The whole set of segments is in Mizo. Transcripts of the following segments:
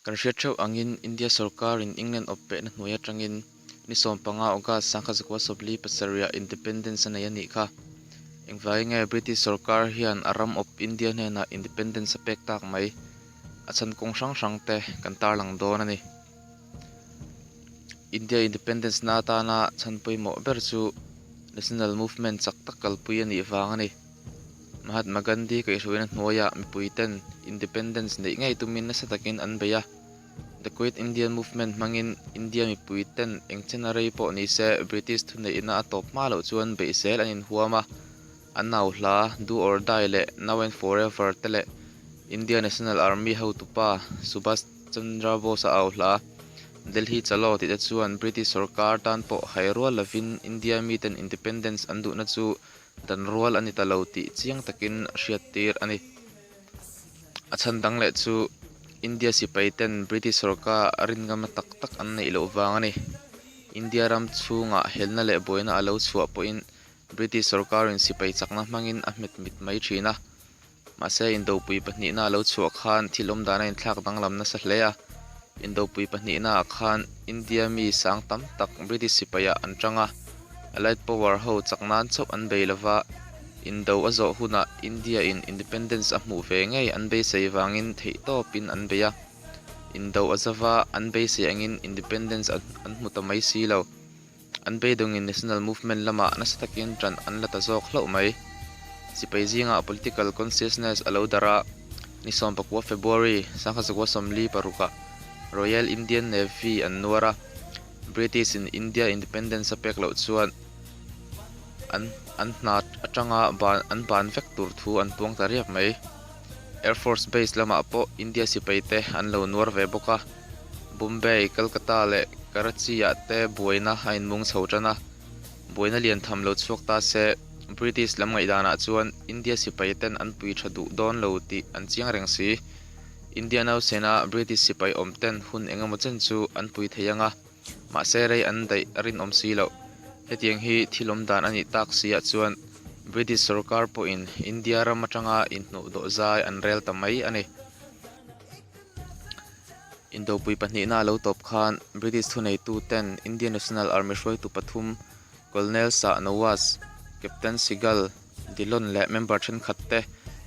Kan hriat theuh angin India sorkarin England awpbehna hnuai atangin ni 15 August 1947 ah Independence a nei a nih kha. Engvai nge British sorkar hian a ram awp India hnenah Independence a pek tak mai? A chhan kawng hrang hrang te kan tarlang dawn a ni. India Independence na atana chhan pawimawh ber chu National Movement chak tak kalpui a nih vang a ni. Mahatma Gandhi kaihhruaina hnuaiah mipuiten Independence neih ngei tumin nasa takin an bei a. The Quit Indian Movement hmangin India mipuiten eng chen a rei pawh ni se British thuneihna a tawp hma loh chuan beih zel an inhuam a. An nau hla Do or Die leh Now and Forever te leh India National Army hotupa Subhas Chandra Bose-a au hla Delhi Chalo tih te chuan British sorkar tan pawh hai rual lovin India miten Independence an duhna chu dan rual a ni ta lo tih chiang takin a hriattir a ni. A chhan dang leh chu India sipai ten British sorkar a rinngam tak tak an neih loh vang a ni. India ram chhungah helna leh buaina a lo chhuah pawhin British sorkarin sipai chakna hmangin a hmet mit mai thin a. Mahse indopui pahnihna a lo chhuah khan thil awm dan a inthlak danglam nasa hle a. Indopui pahnihnaah khan India mi sang tam tak British sipaiah an tang a, Allied Power ho chak nan chauh an bei lova, indo a zawh hunah India in Independence a hmuh ve ngei an beisei vangin theihtawpin an bei a. Indo a zava an beisei angin Independence an hmu ta mai si lo. An beidawngin National Movement lamah nasa takin ṭan an la ta zawk hlauh mai. Sipai zingah political consciousness a lo darh a, ni 19 February, 1946-ah Royal Indian Navy an nuar a, British in India Independence a pek loh chuan an an hna atanga ban an ban vek tur thu an puang ta riak mai. Air Force Base lamah pawh India sipai te an lo nuar ve bawk a. Bombay, Calcutta leh Karachi-ah te buaina a inmung chho tan a, buaina lian tham lo chhuak ta se, British lam ngaihdanah chuan India sipai ten an pui tha duh dawn lo tih an chiang reng si. India nausena British sipai awm ten hun eng emaw chen chu an pui thei ang a, mahse rei an daih a rinawm si loh. Hetiang hi thil awm dan a nih tak siah chuan British sorkar pawhin India ram atanga inhnuh dawh zai an rel ta mai a ni. Indopui pahnihna a lo tawp khan British thuneitu ten Indian National Army hruaitu pathum Colonel Shah Nawaz, Captain Seagal, Dillon leh member thenkhat te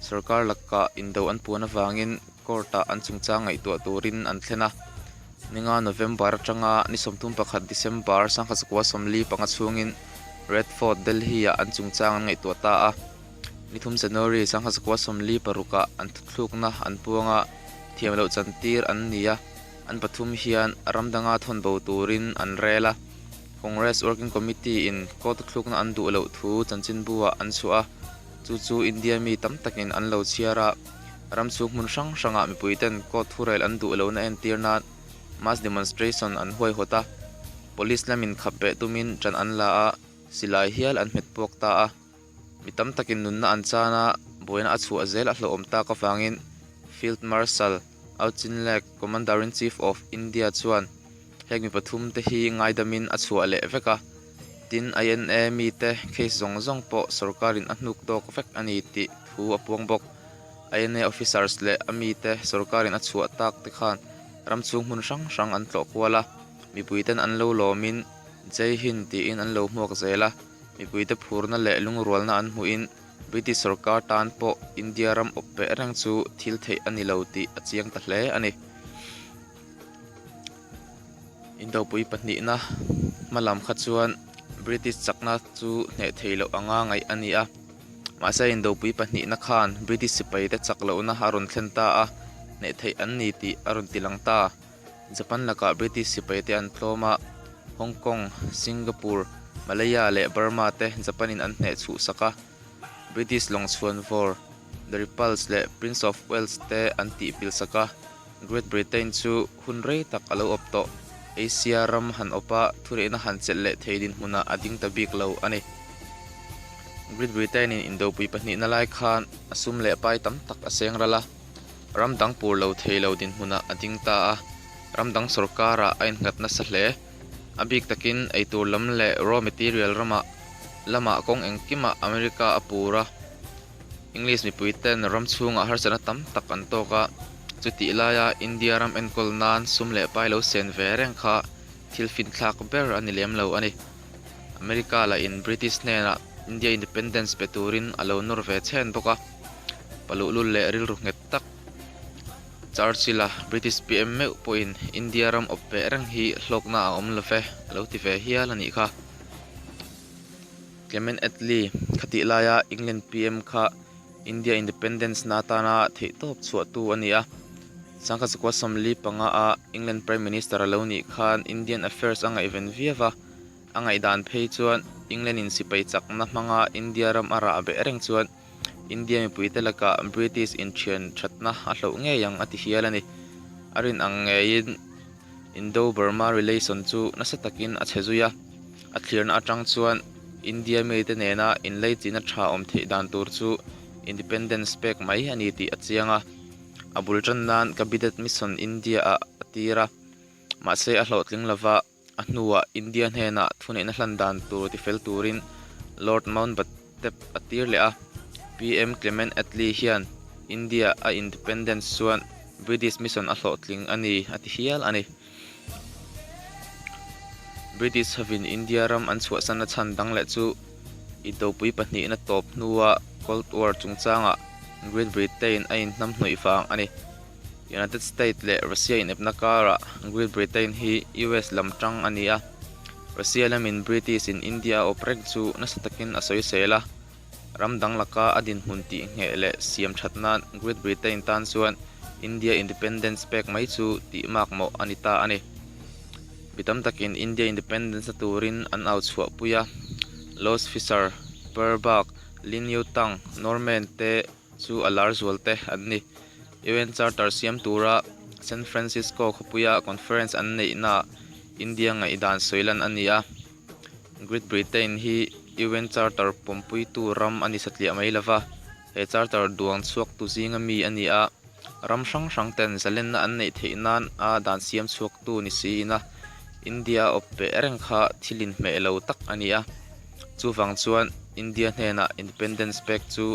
sorkar lakah indo an puan avangin court-ah an chungchang ngaihtuah turin an thlen a. Ninga November atanga ni 31 December 1945 chhungin Red Fort, Delhi-ah an chungchang an ngaihtuah ta a. Ni 3 January 1946-ah an thuthlukna an puang a, thiam loh chantir an ni a, an pathum hian ram danga thawn bo turin an rel a. Congress Working Committee in court thuthlukna an duh loh thu chanchinbu-ah an chhuah a, chu chu India mi tam takin an lo chhiar a, ram chhung hmun hrang hrangah mipuiten court thurel an duh lohna entir nan mass demonstration an huaihawt a, police lamin khap beh tumin ṭan an la a, silai hial an hmet puak ta a. Mi tam takin nunna an chan a, buaina a chhuah zel a hlauhawm tak avangin Field Marshal Auchinleck, Commander-in-Chief of India chuan heng mi pathum te hi ngaidamin a chhuah leh vek a, tin INA mite case zawng zawng pawh sorkarin a hnuk tawk vek a ni tih thu a puang bawk. INA officers leh a mite sorkarin a chhuah tak te khan ram chhung hmun hrang hrang an tlawh kual a, mipuiten an lo lawmin Jai Hind tiin an lo hmuak zel a. Mipuite phurna leh lungrualna an hmuhin British sorkar tan pawh India ram awp peh reng chu thil theih a ni lo tih a chiang ta hle a ni. Indopui pahnihna hma lam kha chuan British chakna chu hneh thei loh anga ngaih a ni a. Mahse Indopui pahnihna khan British sipaite chak lohna a rawn thlen ta a, hneh theih an ni tih a rawn tilang ta. Japan lakah British sipaite an tlawm a, Hong Kong, Singapore, Malaya leh Burma te Japan-in an hneh chhuh sak a. British lawng chhuan vawr The Repulse leh Prince of Wales te an tihpil sak a. Great Britain chu hun rei tak a lo awp tawh. Asia ram han awp a, thureihna han chelh leh thei dinhmunah a ding ta bik lo a ni. Great Britain-in indopui pahnihna lai khan a sum leh pai tam tak a seng ral a. Ram dang pur lo thei lo dinhmunah a ding ta a, ram dang sorkarah a innghat nasa hle. A bik takin eitur lam leh raw material ramah lamah kawng engkimah America a pur a. English mipui ten ram chhungah harsatna tam tak an tawk a, Chutih laia India ram enkawl nan sum leh pai lo sen ve reng kha thil finthlak ber a ni lem lo a ni. America lahin British hnenah India Independence pe turin a lo nawr ve chhen bawk a, paluhlul leh rilru nghet tak Churchill-a British PM meuh pawhin India ram awp ve reng hi hlawkna a awm lo ve a lo ti ve hial a nih kha. Clement Attlee khatih laia England PM kha India Independence na atana theihtawp chhuahtu a ni a. Sangkhat zakua 45 a England Prime Minister a lo nih khan Indian Affairs a ngaihven viau a. A ngaihdan phei chuan England in sipai chakna hmanga India ram a rah beh reng chuan India mipuite lakah British inthian thatna a hloh ngei ang a ti hial a ni. A rin ang ngeiin Indo-Burma relation chu nasa takin a chhe zui a. A thlirna atang chuan India mite nena inleichina tha awm theih dan tur chu Independence pek mai a ni tih a chiang a. A bul tan nan Cabinet Mission India-ah a tir a, mahse a hlawhtling lova a hnuah India hnenah thuneihna hlan dan tur tifel turin Lord Mountbatten a tir leh a. PM Clement Attlee hian India a Independence chuan British Mission a hlawhtling a ni a ti hial a ni. British hovin India ram an chhuahsanna chhan dang leh chu Indopui pahnihna tawp hnua Cold War chungchangah Great Britain a inhnamhnawih vang a ni. United States leh Russia inepna karah Great Britain hi US lam tang a ni a, Russia lamin British in India a awp reng chu nasa takin a sawisel a, Ram dang laka a dinhmun tih ngheh leh siam that nan Great Britain tan chuan India Independence pek mai chu tih mak mawh a ni ta a ni. Mi tam takin India Independence na turin an au chhuah pui a, Louis Fischer, Per Bak, Lin Yu Tang, Norman te chu a lar zual te an ni. UN Charter siam tura San Francisco khawpuia conference an neihnaah India ngaihdan sawi lan a ni a. Great Britain hi UN Charter pawmpuitu ram a ni satliah mai lova, he Charter duang chhuaktu zinga mi a ni a, ram hrang hrang ten zalenna an neih theih nan a dan siam chhuaktu ni siin a India a awp peh reng kha thil inhmeh lo tak a ni a. Chuvang chuan India hnenah Independence pek chu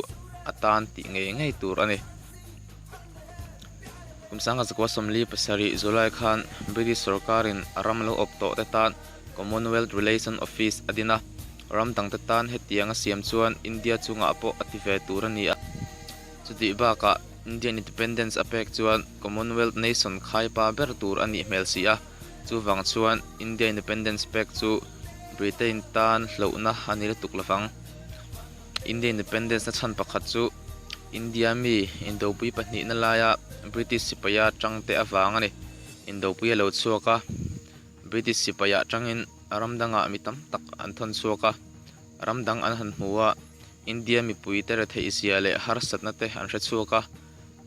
a tan tih ngei ngei tur a ni. Kum 1947 July khan British sorkarin a ram lo awp tawh te tan Commonwealth Relation Office a din a, ram dangte tan hetiang a siam chuan India chungah pawh a ti ve tur a ni a. Chutih bakah Indian Independence a pek chuan Commonwealth Nation khaipa ber tur a nih hmel si a, chuvang chuan India Independence pek chu Britain tan hlauhna a ni lutuk lovang. India Independence na chhan pakhat chu India mi Indopui pahnihna laia British sipaia tangte avang a ni. Indopui a lo chhuak a. British sipai atangin ram dangah mi tam tak an thawn chhuak a, ram dang an han hmu a, India mipui te retheih zia leh harsatna te an hre chhuak a,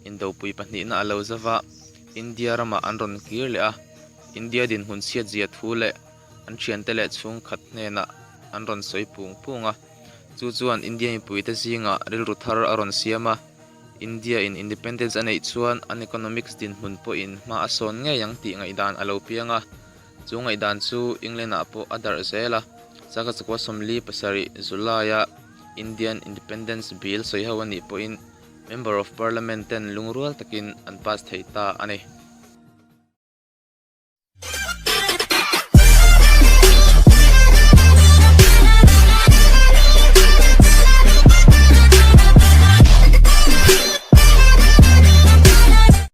Indopui pahnihna a lo zauh a, India ramah an rawn kir leh a, India dinhmun chhiat zia thu leh an thiante leh chhungkhat hnenah an rawn sawi pung pung a, chu chuan India mipui te zingah rilru thar a rawn siam a. India in independence a neih chuan an economics dinhmun pawhin hma a sawn ngei ang tih ngaihdan a lo piang a. Chu ngaihdan chu England ah pawh a darh zel a. Sangha chakua 47 July a Indian Independence Bill sawi ho a nih pawhin Member of Parliament ten lungrual takin an pass thei ta a ni.